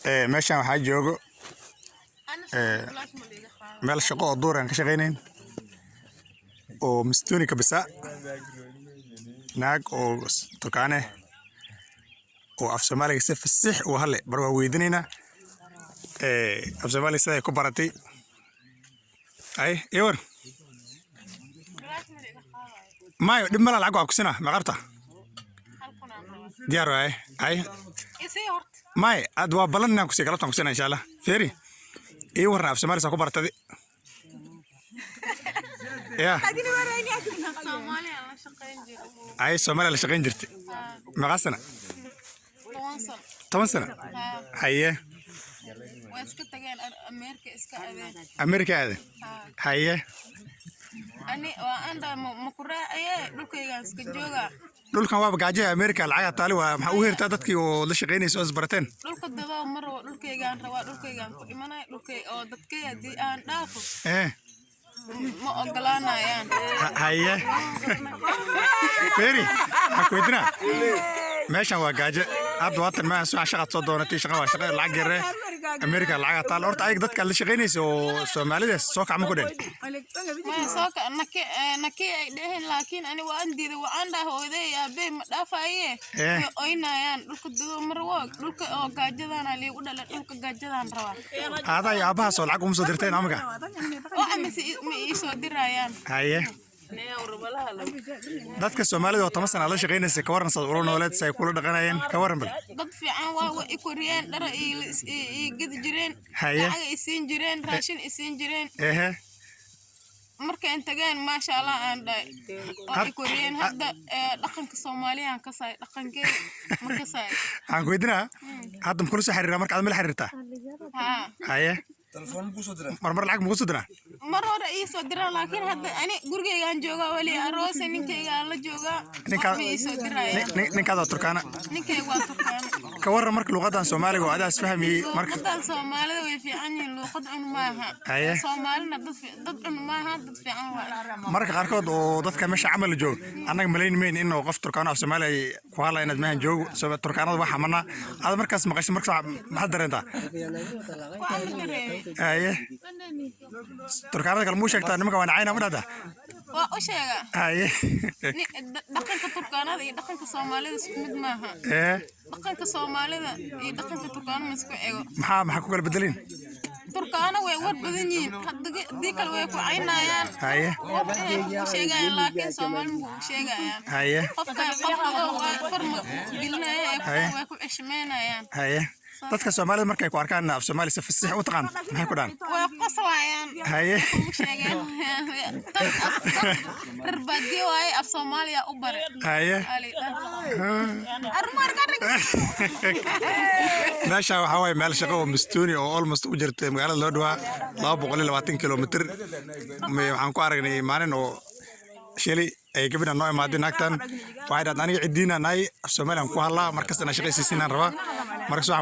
Meeshan waxaa joogo meel shaqo oo duur aan ka shaqeynayn oo msituni kabisa, naag oo Turkana oo af Soomaaliga si fasiix u hadle. Bar waa weydiinaynaa af Soomaaliga siday ku baratay. Ay iwar mayo, dhib mala, lacag waa kusina. Ma qabta? Diyaar waaye. Ay may, ad waa ballan inaan kusiiyo, galabtaan kusina, insha Allah. Feeri, ii warran, af Soomaali saa ku baratadi ya? Ay, Soomaaliya la shaqayn jirtay meeqa sana? 10 sano. Haye. Way iska tageen, Ameerika iska adeen. Amerika aade? Haye. Ani waa anda ma ku raacaye, dhulkaygaan iska joogaa. Dhulkan waaba gaajaha, Amerika lacagaa taali. Waa maxaa u heertaa dadkii oo la shaqaynaysa oo isbarateen? Dhulka dabaa ma rabo, dhulkaygaan rabaa, dhulkaygaan ku dhimanay, dhulkay oo dadkay haddii aan dhaafo ma ogolaanayaan. Haye, feri, waxaan ku weydiinaa, meeshan waa gaajo hadda. Waatan ma subax shaqaad soo doonatay, shaqa waa shaqa lacag yaree, Amerika lacagaa taal. Horta ayaga dadka la shaqaynaysa oo Soomaalida soo kacma ku dhen? Maya, soo ka naki naki ay dheheen, laakiin ani waan diiday. Waan dhahay, hooyaday aabbe ma dhaafaye. Way oynayaan. Dhulka dadoo ma rabo, dhulka oo gaajadaana liigu dhalay, dhulka gaajadaan rabaa. Aadaa iyo aabbahaas oo lacag uma soo dirteen amiga? Oo amise ma ii soo dirayaan. Haye, dadka Soomaalida oo 10 sana la shaqaynaysa, ka waran saad ula nooleed, si ay kula dhaqanayeen? Ka waran bal. Dad fiican waa i koriyeen, dhara ii gedi jireen, lacag i siin jireen, raashin i siin jireen. Markaan tageen, maasha Allah aan dhahay, waa i koriyeen. Hadda dhaqanka Soomaaliyaan kasay, dhaqankee ma kasay. Waxaan ku weydiinaa, hadda ma kula soo xiriiraa? Marka aad ma la xiriirtaa? Haa. Haye, mar mar lacag maku soo diraa? Mar hore ii soo diraan, laakiin hadda ani gurigeygaan joogaa, weli aroose ninkeygaan la joogaa. Waxba ii soo dirayaan. Ninkaad waa Turkaana? Ninkeyga waa Turkaana. Ka waran marka luqadan Soomaaliga oo adaas fahmayey marka? Luuqadan Soomaalida way fiican yihiin, luuqad cun maaha. Soomaalina dad cun maaha, dad fiican waa. Mararka qaarkood oo dadka meesha camal joogo, annaga malayn mayn inuu qof Turkaano af Soomaali ay ku hadlaya inaad meeshan joogo. Turkaanada waa xamanaa. Aad markaas maqasho, markaas maxaad dareentaa? Waxaan ma dareemay. Haye, Turkaanada kale muu sheegtaa, "Nimanka waa nacayna," ma dhahdaa? Waa u sheegaa. Dhaqanka Turkaanada iyo dhaqanka Soomaalida isku mid maaha. Dhaqanka Soomaalida iyo dhaqanka Turkaano ma isku ego. Maxaa ku kala bedelin? Turkaano way war badan yihiin, haddii kale way ku caynayaan. Wax inay kugu sheegayaan, laakiin Soomaali ma kugu sheegayaan. Qofka qofka waa far ma gelinaya way ku cishmeynayaan. Haye, dadka Soomaalida markay ku arkaan af Soomaali si fasiix u taqaan, maxay ku dhahan? Way qoslayaan. Kugu sheegeen dad reer baadiye waaye, af Soomaaliya u bare. Meesha waxaa waaye meel shaqo oo msituni oo almost u jirta magaalada loo dhawaa 220 kilomitir. Waxaan ku aragnay maalin oo shili ay gabadha noo imaaday. Naagtan waxay dhahday, "Aniga ciddiina nahay, af Soomaaliyan ku hadlaa, markasta inaan shaqaysiisinaan rabaa." Marka subax.